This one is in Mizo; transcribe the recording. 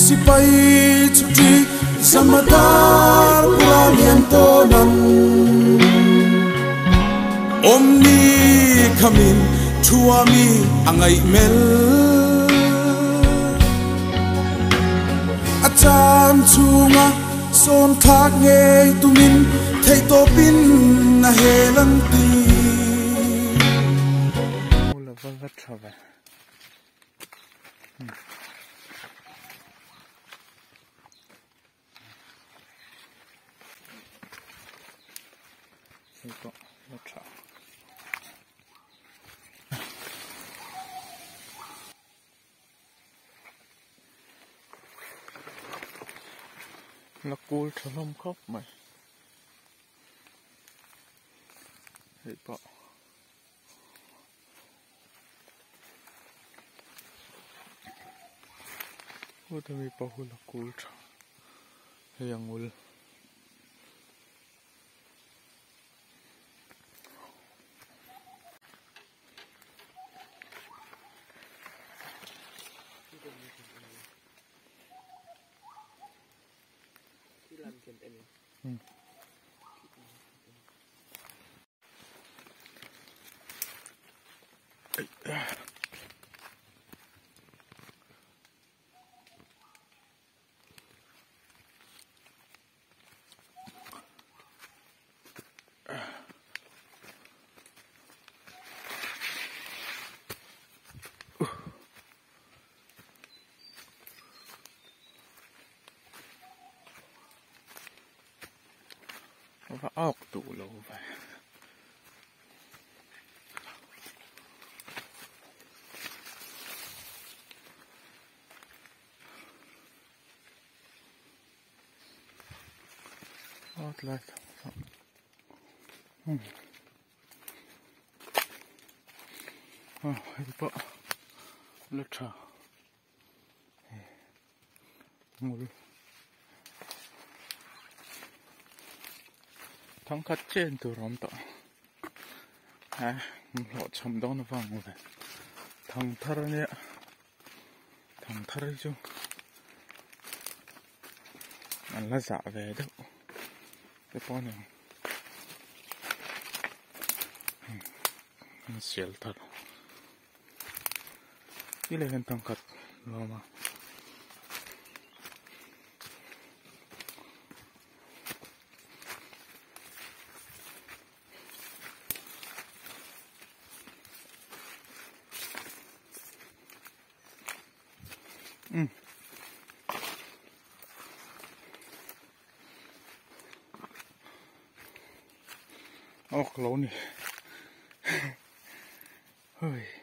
Sipai chhuti Zamadar pura lian tawnan Awmni khamin thuami a ngaih mel A chan chhunga sawn thlak ngei tumin theihtawpin a hel an ti. Hei pawh la tha. La kul tha hlawm khawp mai. Hei pawh. Heta mi pawh hi la kul tha hei a ngul. Va awk duh lo ve. Aw tlai aw hei pawh la tha ngul thangkhat chen tur a awm tawh a hlawh chham dawn avang ve thangthar ania thangthar hi chu an la zah ve deuh te pawh a ni ang an sial thar. Ti leh hian thangkhat lawm a. Um. Awk lo ni. Hei.